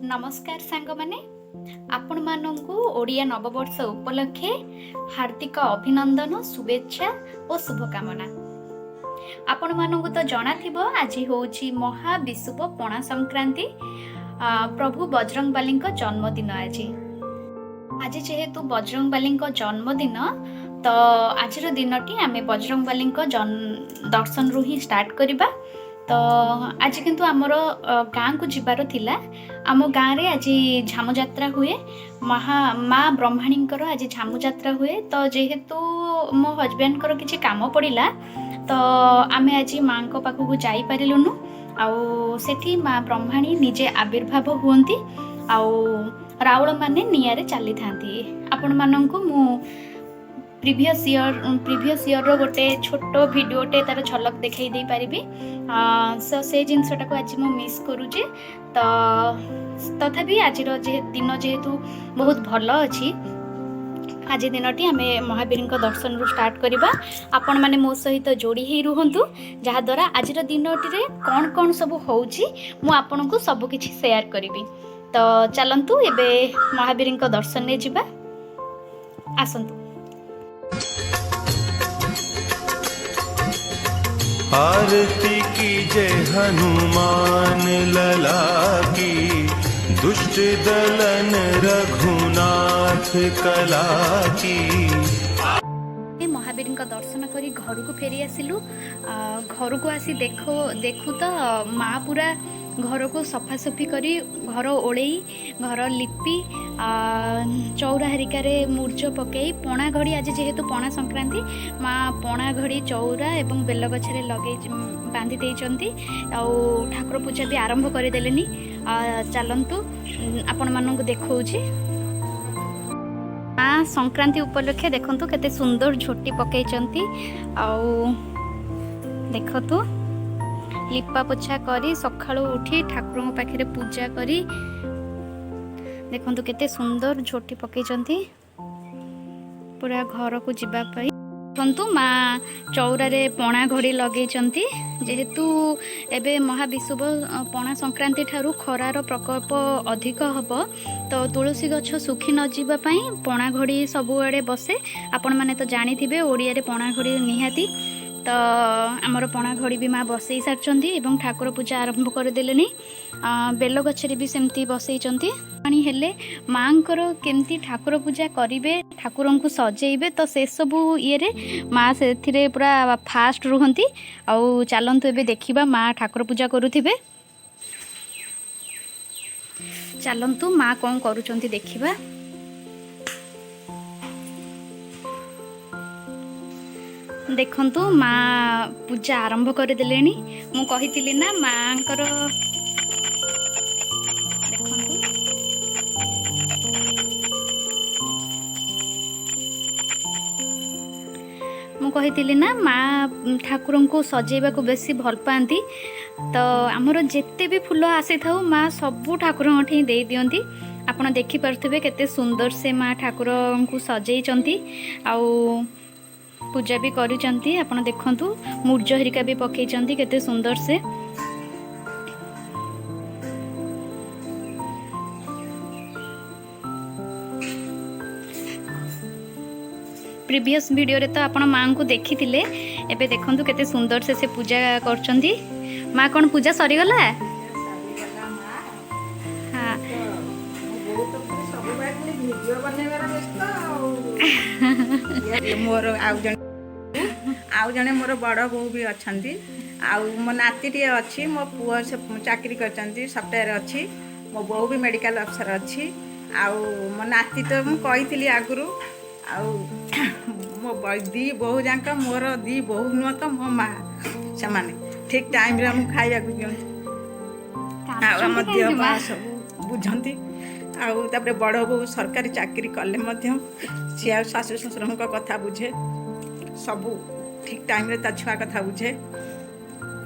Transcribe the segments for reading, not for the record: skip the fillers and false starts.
ନମସ୍କାର ସାଙ୍ଗମାନେ, ଆପଣମାନଙ୍କୁ ଓଡ଼ିଆ ନବବର୍ଷ ଉପଲକ୍ଷେ ହାର୍ଦ୍ଦିକ ଅଭିନନ୍ଦନ, ଶୁଭେଚ୍ଛା ଓ ଶୁଭକାମନା। ଆପଣମାନଙ୍କୁ ତ ଜଣାଥିବ, ଆଜି ହେଉଛି ମହାବିଷୁବ ପଣା ସଂକ୍ରାନ୍ତି, ପ୍ରଭୁ ବଜରଙ୍ଗବାଲୀଙ୍କ ଜନ୍ମଦିନ ଆଜି। ଆଜି ଯେହେତୁ ବଜରଙ୍ଗବାଲୀଙ୍କ ଜନ୍ମଦିନ, ତ ଆଜିର ଦିନଟି ଆମେ ବଜରଙ୍ଗବାଲୀଙ୍କ ଦର୍ଶନରୁ ହିଁ ଷ୍ଟାର୍ଟ କରିବା। ତ ଆଜି କିନ୍ତୁ ଆମର ଗାଁକୁ ଯିବାର ଥିଲା। ଆମ ଗାଁରେ ଆଜି ଝାମୁ ଯାତ୍ରା ହୁଏ। ମା ବ୍ରହ୍ମାଣୀଙ୍କର ଆଜି ଝାମୁ ଯାତ୍ରା ହୁଏ। ତ ଯେହେତୁ ମୋ ହଜବେଣ୍ଡଙ୍କର କିଛି କାମ ପଡ଼ିଲା, ତ ଆମେ ଆଜି ମାଙ୍କ ପାଖକୁ ଯାଇପାରିଲୁନୁ। ଆଉ ସେଠି ମା ବ୍ରହ୍ମାଣୀ ନିଜେ ଆବିର୍ଭାବ ହୁଅନ୍ତି ଆଉ ରାଉଳମାନେ ନିଆଁରେ ଚାଲିଥାନ୍ତି। ଆପଣମାନଙ୍କୁ ମୁଁ ପ୍ରିଭିୟସ୍ ଇୟର୍ର ଗୋଟେ ଛୋଟ ଭିଡ଼ିଓଟେ ତାର ଝଲକ ଦେଖାଇ ଦେଇପାରିବି। ସୋ ସେ ଜିନିଷଟାକୁ ଆଜି ମୁଁ ମିସ୍ କରୁଛି। ତ ତଥାପି ଆଜିର ଦିନ ଯେହେତୁ ବହୁତ ଭଲ ଅଛି, ଆଜି ଦିନଟି ଆମେ ମହାବୀରଙ୍କ ଦର୍ଶନରୁ ଷ୍ଟାର୍ଟ କରିବା। ଆପଣମାନେ ମୋ ସହିତ ଯୋଡ଼ି ହେଇ ରୁହନ୍ତୁ, ଯାହାଦ୍ୱାରା ଆଜିର ଦିନଟିରେ କ'ଣ କ'ଣ ସବୁ ହେଉଛି ମୁଁ ଆପଣଙ୍କୁ ସବୁକିଛି ସେୟାର କରିବି। ତ ଚାଲନ୍ତୁ, ଏବେ ମହାବୀରଙ୍କ ଦର୍ଶନରେ ଯିବା। ଆସନ୍ତୁ। आरती की जय हनुमान लला की, दुष्ट दलन रघुनाथ कला की। ମହାବୀରଙ୍କ ଦର୍ଶନ କରି ଘରକୁ ଫେରି ଆସିଲୁ। ଘରକୁ ଆସି ଦେଖୁ ତ ମା ପୁରା ଘରକୁ ସଫାସଫି କରି, ଘର ଓଳେଇ, ଘର ଲିପି, ଚଉରା ହେରିକାରେ ମୁର୍ଜ ପକେଇ, ପଣା ଘଡ଼ି, ଆଜି ଯେହେତୁ ପଣା ସଂକ୍ରାନ୍ତି, ମା ପଣା ଘଡ଼ି ଚଉରା ଏବଂ ବେଲଗଛରେ ଲଗେଇ ବାନ୍ଧି ଦେଇଛନ୍ତି ଆଉ ଠାକୁର ପୂଜା ବି ଆରମ୍ଭ କରିଦେଲେନି। ଚାଲନ୍ତୁ, ଆପଣମାନଙ୍କୁ ଦେଖାଉଛି। ମା ସଂକ୍ରାନ୍ତି ଉପଲକ୍ଷେ ଦେଖନ୍ତୁ କେତେ ସୁନ୍ଦର ଝୋଟି ପକେଇଛନ୍ତି। ଆଉ ଦେଖନ୍ତୁ, ଲିପା ପୋଛା କରି ସକାଳୁ ଉଠି ଠାକୁରଙ୍କ ପାଖରେ ପୂଜା କରି ଦେଖନ୍ତୁ କେତେ ସୁନ୍ଦର ଝୋଟି ପକେଇଛନ୍ତି ପୁରା ଘରକୁ ଯିବା ପାଇଁ। ଦେଖନ୍ତୁ, ମା ଚଉରାରେ ପଣା ଘଡ଼ି ଲଗେଇଛନ୍ତି। ଯେହେତୁ ଏବେ ମହାବିଷୁବ ପଣା ସଂକ୍ରାନ୍ତି ଠାରୁ ଖରାର ପ୍ରକୋପ ଅଧିକ ହେବ, ତ ତୁଳସୀ ଗଛ ଶୁଖି ନଯିବା ପାଇଁ ପଣା ଘଡ଼ି ସବୁଆଡ଼େ ବସେ। ଆପଣମାନେ ତ ଜାଣିଥିବେ, ଓଡ଼ିଆରେ ପଣା ଘଡ଼ି ନିହାତି। ତ ଆମର ପଣା ଘଡ଼ି ବି ମା ବସେଇ ସାରିଛନ୍ତି ଏବଂ ଠାକୁର ପୂଜା ଆରମ୍ଭ କରିଦେଲେଣି। ବେଲ ଗଛରେ ବି ସେମିତି ବସେଇଛନ୍ତି। ପାଣି ହେଲେ ମାଙ୍କର କେମିତି ଠାକୁର ପୂଜା କରିବେ, ଠାକୁରଙ୍କୁ ସଜେଇବେ, ତ ସେସବୁ ଇଏରେ ମା ସେଥିରେ ପୁରା ଫାଷ୍ଟ ରୁହନ୍ତି। ଆଉ ଚାଲନ୍ତୁ, ଏବେ ଦେଖିବା ମା ଠାକୁର ପୂଜା କରୁଥିବେ। ଚାଲନ୍ତୁ, ମା କ'ଣ କରୁଛନ୍ତି ଦେଖିବା। ଦେଖନ୍ତୁ, ମା ପୂଜା ଆରମ୍ଭ କରିଦେଲେଣି। ମୁଁ କହିଥିଲି ନା ମାଙ୍କର। ଦେଖନ୍ତୁ, ମୁଁ କହିଥିଲି ନା ମା ଠାକୁରଙ୍କୁ ସଜେଇବାକୁ ବେଶୀ ଭଲ ପାଆନ୍ତି। ତ ଆମର ଯେତେ ବି ଫୁଲ ଆସିଥାଉ, ମା ସବୁ ଠାକୁରଙ୍କ ଠେଇଁ ଦେଇ ଦିଅନ୍ତି। ଆପଣ ଦେଖିପାରୁଥିବେ କେତେ ସୁନ୍ଦର ସେ ମା ଠାକୁରଙ୍କୁ ସଜେଇଛନ୍ତି ଆଉ ପୂଜା ବି କରିଛନ୍ତି। ଆପଣ ଦେଖନ୍ତୁ, ମୁର୍ଜ ହେରିକା ବି ପକେଇଛନ୍ତି କେତେ ସୁନ୍ଦର ସେ। ପ୍ରିଭିୟସ୍ ଭିଡ଼ିଓରେ ତ ଆପଣ ମାଆଙ୍କୁ ଦେଖିଥିଲେ। ଏବେ ଦେଖନ୍ତୁ କେତେ ସୁନ୍ଦର ସେ ପୂଜା କରୁଛନ୍ତି। ମା, କ'ଣ ପୂଜା ସରିଗଲା? ହଁ। ସବୁବେଳେ ଖାଲି ଭିଡ଼ିଓ ବନେଇବାର ବ୍ୟସ୍ତ। ଆଉ ମୋର ଆଉ ଜଣେ ମୋର ବଡ଼ ବୋହୂ ବି ଅଛନ୍ତି ଆଉ ମୋ ନାତିଟିଏ ଅଛି। ମୋ ପୁଅ ସେ ଚାକିରି କରିଛନ୍ତି, ସଫ୍ଟୱେର୍ ଅଛି। ମୋ ବୋହୂ ବି ମେଡ଼ିକାଲ ଅଫିସର ଅଛି। ଆଉ ମୋ ନାତି ତ ମୁଁ କହିଥିଲି ଆଗରୁ। ଆଉ ମୋ ଦି ବୋହୂ ଯାକ ମୋର ଦି ବୋହୂ ନୁହଁ ତ, ମୋ ମା ସେମାନେ। ଠିକ୍ ଟାଇମ୍ରେ ଆମକୁ ଖାଇବାକୁ ଦିଅନ୍ତି ଆଉ ଆମ କାନ୍ଦୁଛନ୍ତି ଦେହ କାହିଁକି ପା ମା? ସବୁ ବୁଝନ୍ତି। ଆଉ ତାପରେ ବଡ଼ ବୋହୂ ସରକାରୀ ଚାକିରି କଲେ ମଧ୍ୟ ସିଏ ଆଉ ଶାଶୁ ଶ୍ୱଶୁରଙ୍କ କଥା ବୁଝେ, ସବୁ ଠିକ୍ ଟାଇମ୍ରେ ତା ଛୁଆ କଥା ବୁଝେ।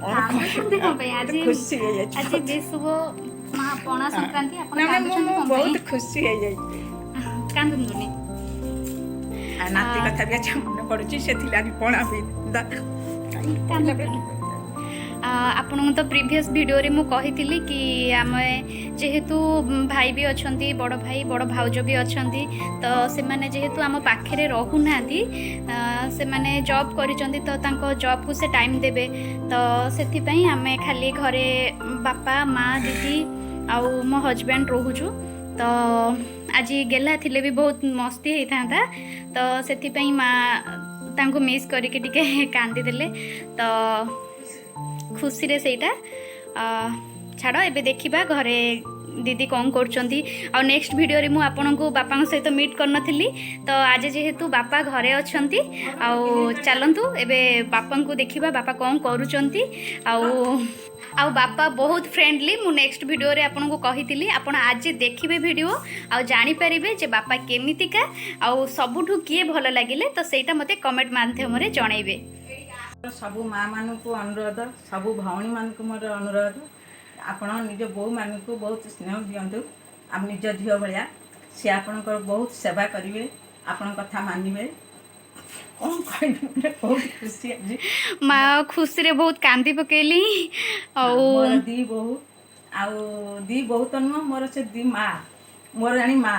କ'ଣ କାନ୍ଦୁଛନ୍ତି କହିବି କ'ଣ ପାଇଁ ଆଉ, ଆଜି? ଖୁସି ହେଇଯାଇଛି। ଆଜି ବିଷୁବ ମା ପଣା ସଂକ୍ରାନ୍ତି, ଆପଣ ନା ନା, ମୁଁ କାନ୍ଦୁଛନ୍ତି ମୁଁ କ'ଣ ପାଇଁ? ବହୁତ ଖୁସି ହେଇଯାଇଛି। କାନ୍ଦନ୍ତୁନି। ଆଉ ନାତି କଥା ବି ଆଜି ମନେ ପଡୁଛି। ସେ ଥିଲା ଆଜି ପଣା ପିଇଥାନ୍ତା। କାନ୍ଦନ୍ତୁନି। ଆପଣଙ୍କୁ ତ ପ୍ରିଭିୟସ୍ ଭିଡ଼ିଓରେ ମୁଁ କହିଥିଲି କି ଆମେ ଯେହେତୁ ଭାଇ ବି ଅଛନ୍ତି, ବଡ଼ ଭାଇ ବଡ଼ ଭାଉଜ ବି ଅଛନ୍ତି, ତ ସେମାନେ ଯେହେତୁ ଆମ ପାଖରେ ରହୁନାହାନ୍ତି, ସେମାନେ ଜବ୍ କରିଛନ୍ତି, ତ ତାଙ୍କ ଜବ୍କୁ ସେ ଟାଇମ୍ ଦେବେ। ତ ସେଥିପାଇଁ ଆମେ ଖାଲି ଘରେ ବାପା, ମା, ଦିଦି ଆଉ ମୋ ହଜବ୍ୟାଣ୍ଡ ରହୁଛୁ। ତ ଆଜି ଗେହ୍ଲା ଥିଲେ ବି ବହୁତ ମସ୍ତି ହେଇଥାନ୍ତା। ତ ସେଥିପାଇଁ ମା ତାଙ୍କୁ ମିସ୍ କରିକି ଟିକେ କାନ୍ଦିଦେଲେ। ତ ଖୁସିରେ ସେଇଟା ଛାଡ଼। ଏବେ ଦେଖିବା ଘରେ ଦିଦି କ'ଣ କରୁଛନ୍ତି। ଆଉ ନେକ୍ସଟ ଭିଡ଼ିଓରେ ମୁଁ ଆପଣଙ୍କୁ ବାପାଙ୍କ ସହିତ ମିଟ୍ କରିନଥିଲି, ତ ଆଜି ଯେହେତୁ ବାପା ଘରେ ଅଛନ୍ତି, ଆଉ ଚାଲନ୍ତୁ ଏବେ ବାପାଙ୍କୁ ଦେଖିବା, ବାପା କ'ଣ କରୁଛନ୍ତି। ଆଉ ବାପା ବହୁତ ଫ୍ରେଣ୍ଡଲି। ମୁଁ ନେକ୍ସଟ ଭିଡ଼ିଓରେ ଆପଣଙ୍କୁ କହିଥିଲି, ଆପଣ ଆଜି ଦେଖିବେ ଭିଡ଼ିଓ ଆଉ ଜାଣିପାରିବେ ଯେ ବାପା କେମିତିକା ଆଉ ସବୁଠୁ କିଏ ଭଲ ଲାଗିଲେ, ତ ସେଇଟା ମୋତେ କମେଣ୍ଟ ମାଧ୍ୟମରେ ଜଣେଇବେ। ସବୁ ମା ମାନଙ୍କୁ ଅନୁରୋଧ, ସବୁ ଭଉଣୀମାନଙ୍କୁ ମୋର ଅନୁରୋଧ, ଆପଣ ନିଜ ବୋହୂମାନଙ୍କୁ ବହୁତ ସ୍ନେହ ଦିଅନ୍ତୁ। ଆମ ନିଜ ଝିଅ ଭଳିଆ ସିଏ ଆପଣଙ୍କର ବହୁତ ସେବା କରିବେ, ଆପଣଙ୍କ କଥା ମାନିବେ। କ'ଣ କହିବି, ମାନେ ବହୁତ ଖୁସି ଆଜି। ମା ଖୁସିରେ ବହୁତ କାନ୍ଦି ପକେଇଲି। ଆଉ ମୋର ଦି ବୋହୂ, ଆଉ ଦି ବୋହୂ ତ ନୁହଁ, ମୋର ସେ ଦି ମା, ମୋର ଜାଣି ମା।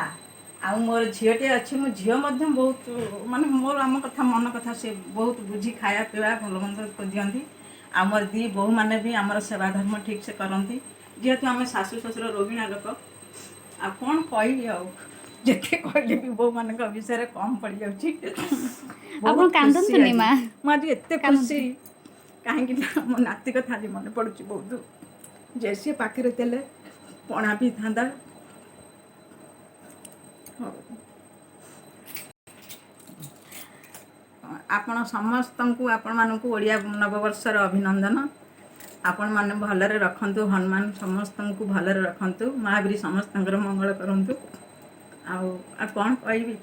ଆଉ ମୋର ଝିଅଟିଏ ଅଛି। ମୋ ଝିଅ ମଧ୍ୟ ବହୁତ, ମାନେ ମୋର ଆମ କଥା, ମନ କଥା ସେ ବହୁତ ବୁଝି ଖାଇବା ପିଇବା ଭଲ ମନ୍ଦ ଦିଅନ୍ତି। ଆଉ ମୋର ଦି ବୋହୂମାନେ ବି ଆମର ସେବା ଧର୍ମ ଠିକ୍ ସେ କରନ୍ତି। ଯେହେତୁ ଆମେ ଶାଶୁ ଶ୍ୱଶୁର ରୋଗିଣା ଲୋକ, ଆଉ କ'ଣ କହିବି? ଆଉ ଯେତେ କହିଲେ ବି ବୋହୂମାନଙ୍କ ବିଷୟରେ କମ୍ ପଡ଼ିଯାଉଛି। ଆପଣ ବହୁତ ଖୁସି କାନ୍ଦନ୍ତୁନି ଆଜି। ମା। ମୁଁ ଆଜି ଏତେ ଖୁସି କାହିଁକି ନା ମୋ ନାତି କଥା ଆଜି ମନେ ପଡ଼ୁଛି ବହୁତ, ଯେ ସିଏ ପାଖରେ ଥିଲେ ପଣା ପିଇଥାନ୍ତା। ହଉ, ଆପଣ ସମସ୍ତଙ୍କୁ, ଆପଣମାନଙ୍କୁ ଓଡ଼ିଆ ନବବର୍ଷର ଅଭିନନ୍ଦନ। ଆପଣମାନେ ଭଲରେ ରଖନ୍ତୁ, ହନୁମାନ ସମସ୍ତଙ୍କୁ ଭଲରେ ରଖନ୍ତୁ, ମହାବୀର ସମସ୍ତଙ୍କର ମଙ୍ଗଳ କରନ୍ତୁ। ଆଉ ଆଉ କ'ଣ କହିବି?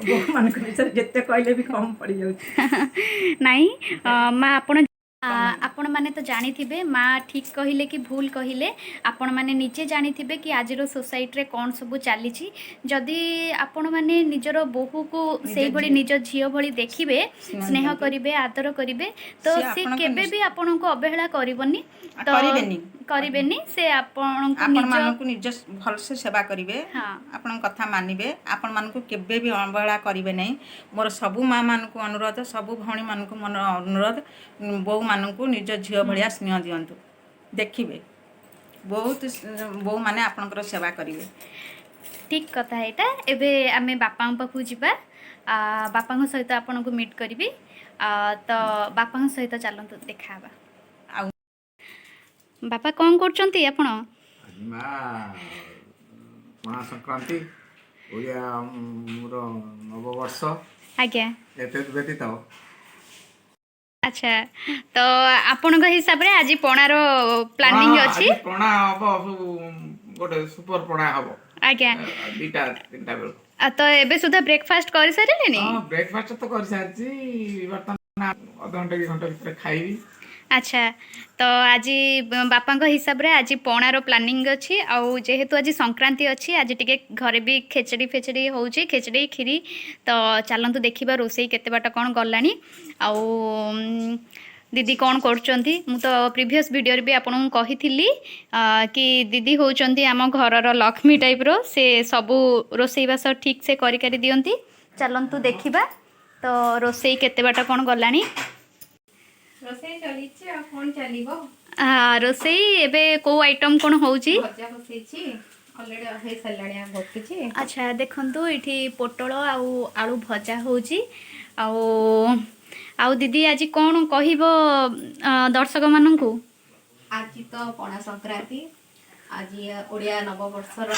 ବୋହୂମାନଙ୍କ ବିଷୟରେ ଯେତେ କହିଲେ ବି କମ୍ ପଡ଼ିଯାଉଛି। ନାଇଁ ମା, ଆପଣମାନେ ତ ଜାଣିଥିବେ ମା ଠିକ୍ କହିଲେ କି ଭୁଲ କହିଲେ। ଆପଣମାନେ ନିଜେ ଜାଣିଥିବେ କି ଆଜିର ସୋସାଇଟିରେ କ'ଣ ସବୁ ଚାଲିଛି। ଯଦି ଆପଣମାନେ ନିଜର ବୋହୂକୁ ସେଇଭଳି ନିଜ ଝିଅ ଭଳି ଦେଖିବେ, ସ୍ନେହ ଦିଅନ୍ତୁ। କରିବେ, ଆଦର କରିବେ, ତ ସିଏ ସେ ଆପଣଙ୍କ କେବେ ବି ଆପଣଙ୍କୁ ଅବହେଳା କରିବନି। ତ କରିବେନି। କରିବେନି। ସେ ଆପଣଙ୍କୁ ନିଜ ଆପଣମାନଙ୍କୁ ନିଜ ଭଲସେ ସେବା କରିବେ, ଆପଣଙ୍କ କଥା ମାନିବେ, ଆପଣମାନଙ୍କୁ କେବେ ବି ଅବହେଳା କରିବେ ନାହିଁ। ମୋର ସବୁ ମା ମାନଙ୍କୁ ଅନୁରୋଧ, ସବୁ ଭଉଣୀମାନଙ୍କୁ ମୋର ଅନୁରୋଧ, ବୋହୂମାନଙ୍କୁ ନିଜ ଝିଅ ଭଳିଆ ସ୍ନେହ ଦିଅନ୍ତୁ। ଦେଖିବେ ବହୁତ ବୋହୂମାନେ ଆପଣଙ୍କର ସେବା କରିବେ। ଠିକ୍ କଥା ଏଇଟା। ଏବେ ଆମେ ବାପାଙ୍କ ପାଖକୁ ଯିବା। ବାପାଙ୍କ ସହିତ ଆପଣଙ୍କୁ ମିଟ୍ କରିବି। ତ ବାପାଙ୍କ ସହିତ ଚାଲନ୍ତୁ ଦେଖା ହେବା। ଆଉ ବାପା, କ'ଣ କରୁଛନ୍ତି ଆପଣ? ଆଜି ମା ପଣା ସଂକ୍ରାନ୍ତି, ଓଡ଼ିଆ ର ନବବର୍ଷ। ଏତେ ବ୍ୟତୀତ ଆଚ୍ଛା, ତ ଆପଣଙ୍କ ହିସାବରେ ଆଜି ପଣାର ପ୍ଲାନିଂ ଅଛି? ଆଜି ପଣା ହବ ସବୁ, ଗୋଟେ ସୁପର ପଣା ହବ। 2ଟା 3ଟା ବେଳକୁ। ତ ଏବେ ସୁଦ୍ଧା ବ୍ରେକଫାଷ୍ଟ କରିସାରିଲେଣି? ହଁ, ବ୍ରେକଫାଷ୍ଟ ତ କରିସାରିଛି। ବର୍ତ୍ତମାନ ଅଧଘଣ୍ଟା କି ଘଣ୍ଟା ଭିତରେ ଖାଇବି। ଆଚ୍ଛା, ତ ଆଜି ବାପାଙ୍କ ହିସାବରେ ଆଜି ପଣାର ପ୍ଲାନିଂ ଅଛି। ଆଉ ଯେହେତୁ ଆଜି ସଂକ୍ରାନ୍ତି ଅଛି, ଆଜି ଟିକେ ଘରେ ବି ଖେଚେଡ଼ି ଫେଚେଡ଼ି ହେଉଛି, ଖେଚେଡ଼ି ଖିରି। ତ ଚାଲନ୍ତୁ ଦେଖିବା ରୋଷେଇ କେତେ ବାଟ କ'ଣ ଗଲାଣି ଆଉ ଦିଦି କ'ଣ କରୁଛନ୍ତି। ମୁଁ ତ ପ୍ରିଭିୟସ୍ ଭିଡ଼ିଓରେ ବି ଆପଣଙ୍କୁ କହିଥିଲି କି ଦିଦି ହେଉଛନ୍ତି ଆମ ଘରର ଲକ୍ଷ୍ମୀ ଟାଇପ୍ର। ସେ ସବୁ ରୋଷେଇବାସ ଠିକ୍ ସେ କରି କରି ଦିଅନ୍ତି। ଚାଲନ୍ତୁ ଦେଖିବା ତ ରୋଷେଇ କେତେ ବାଟ କ'ଣ ଗଲାଣି। ରୋଷେଇ ଚାଲିଛି, ଆଉ କଣ ଚାଲିବ? ରୋଷେଇ ଏବେ କୋଉ ଆଇଟମ୍ କ'ଣ ହେଉଛି? ଭଜା ବସେଇଛି, ଅଲରେଡି ହେଇସାରିଲାଣି, ଆଉ ବସିଛି। ଆଚ୍ଛା, ଦେଖନ୍ତୁ ଏଇଠି ପୋଟଳ ଆଉ ଆଳୁ ଭଜା ହେଉଛି। ଆଉ ଆଉ ଦିଦି, ଆଜି କ'ଣ କହିବ ଦର୍ଶକମାନଙ୍କୁ? ଆଜି ତ ପଣା ସଂକ୍ରାନ୍ତି, ଆଜି ଓଡ଼ିଆ ନବବର୍ଷର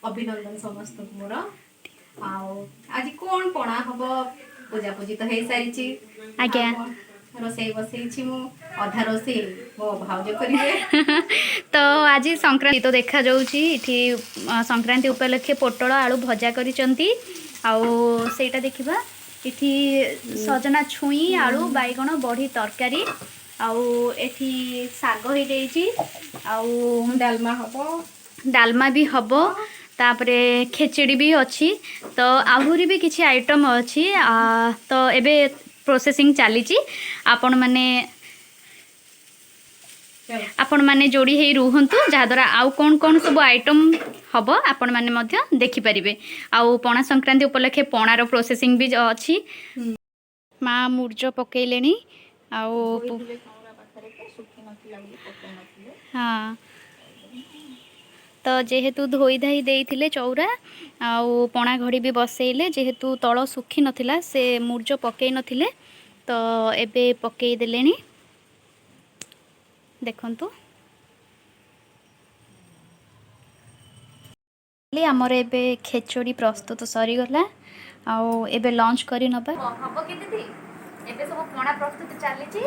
ଅଭିନନ୍ଦନ ସମସ୍ତଙ୍କୁ ମୋର। ଆଉ ଆଜି କଣ ପଣା ହବ, ପୂଜାପୂଜି ତ ହେଇସାରିଛି। ଆଉ କଣ? ରୋଷେଇ ବସେଇଛି ମୁଁ, ଅଧା ରୋଷେଇ ମୋ ଭାଉଜ କରିବେ। ତ ଆଜି ସଂକ୍ରାନ୍ତି ତ ଦେଖାଯାଉଛି ଏଠି ସଂକ୍ରାନ୍ତି ଉପଲକ୍ଷେ ପୋଟଳ ଆଳୁ ଭଜା କରିଛନ୍ତି। ଆଉ ସେଇଟା ଦେଖିବା, ଏଠି ସଜନା ଛୁଇଁ, ଆଳୁ, ବାଇଗଣ, ବଢ଼ି ତରକାରୀ। ଆଉ ଏଠି ଶାଗ ହେଇଯାଇଛି ଆଉ ଡାଲମା ହବ। ଡାଲମା ବି ହବ, ତାପରେ ଖେଚେଡ଼ି ବି ଅଛି। ତ ଆହୁରି ବି କିଛି ଆଇଟମ୍ ଅଛି। ତ ଏବେ ପ୍ରୋସେସିଂ ଚାଲିଛି। ଆପଣମାନେ ଆପଣମାନେ ଯୋଡ଼ି ହେଇ ରୁହନ୍ତୁ, ଯାହାଦ୍ୱାରା ଆଉ କ'ଣ କ'ଣ ସବୁ ଆଇଟମ୍ ହେବ ଆପଣମାନେ ମଧ୍ୟ ଦେଖିପାରିବେ। ଆଉ ପଣା ସଂକ୍ରାନ୍ତି ଉପଲକ୍ଷେ ପଣାର ପ୍ରୋସେସିଂ ବି ଅଛି। ମା ମୁର୍ଜ ପକେଇଲେଣି ଆଉ ହଁ, ତ ଯେହେତୁ ଧୋଇ ଧାଇ ଦେଇଥିଲେ ଚଉରା ଆଉ ପଣା ଘଡ଼ି ବି ବସେଇଲେ, ଯେହେତୁ ତଳ ଶୁଖି ନଥିଲା, ସେ ମୁର୍ଜ ପକେଇ ନଥିଲେ, ତ ଏବେ ପକେଇ ଦେଲେଣି। ଦେଖନ୍ତୁ, ଆମର ଏବେ ଖେଚୁଡ଼ି ପ୍ରସ୍ତୁତ ସରିଗଲା ଆଉ ଏବେ ଲଞ୍ଚ କରି ନେବା। ହବ କି ଦିଦି? ଏବେ ସବୁ ପଣା ପ୍ରସ୍ତୁତ ଚାଲିଛି,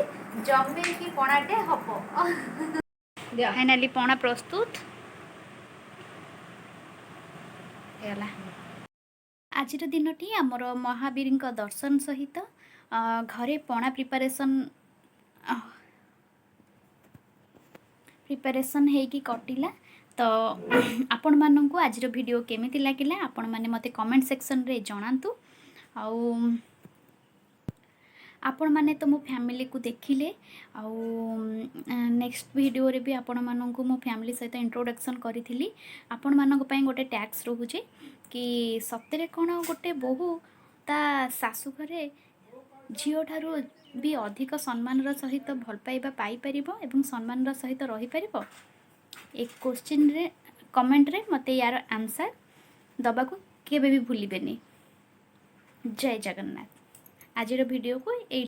ଜମେଇକି ପଣାଟେ ହବ। ଫାଇନାଲି ପଣା ପ୍ରସ୍ତୁତ ହେଇଗଲା। ଆଜିର ଦିନଟି ଆମର ମହାବୀରଙ୍କ ଦର୍ଶନ ସହିତ ଘରେ ପଣା ପ୍ରିପାରେସନ୍ ହେଇକି କଟିଲା। ତ ଆପଣମାନଙ୍କୁ ଆଜିର ଭିଡ଼ିଓ କେମିତି ଲାଗିଲା, ଆପଣମାନେ ମୋତେ କମେଣ୍ଟ ସେକ୍ସନରେ ଜଣାନ୍ତୁ। ଆଉ ଆପଣମାନେ ତ ମୋ ଫ୍ୟାମିଲିକୁ ଦେଖିଲେ, ଆଉ ନେକ୍ସଟ ଭିଡ଼ିଓରେ ବି ଆପଣମାନଙ୍କୁ ମୋ ଫ୍ୟାମିଲି ସହିତ ଇଣ୍ଟ୍ରୋଡକ୍ସନ୍ କରିଥିଲି। ଆପଣମାନଙ୍କ ପାଇଁ ଗୋଟେ ଟାସ୍କ ରହୁଛି କି ସତରେ କ'ଣ ଗୋଟେ ବୋହୂ ତା ଶାଶୁ ଘରେ ଝିଅଠାରୁ ବି ଅଧିକ ସମ୍ମାନର ସହିତ ଭଲ ପାଇବା ପାଇପାରିବ ଏବଂ ସମ୍ମାନର ସହିତ ରହିପାରିବ? ଏ କୋଶ୍ଚିନ୍ରେ କମେଣ୍ଟରେ ମୋତେ ୟାର ଆନ୍ସର୍ ଦେବାକୁ କେବେ ବି ଭୁଲିବେନି। ଜୟ ଜଗନ୍ନାଥ। ଆଜିର ଭିଡ଼ିଓକୁ ଏଇ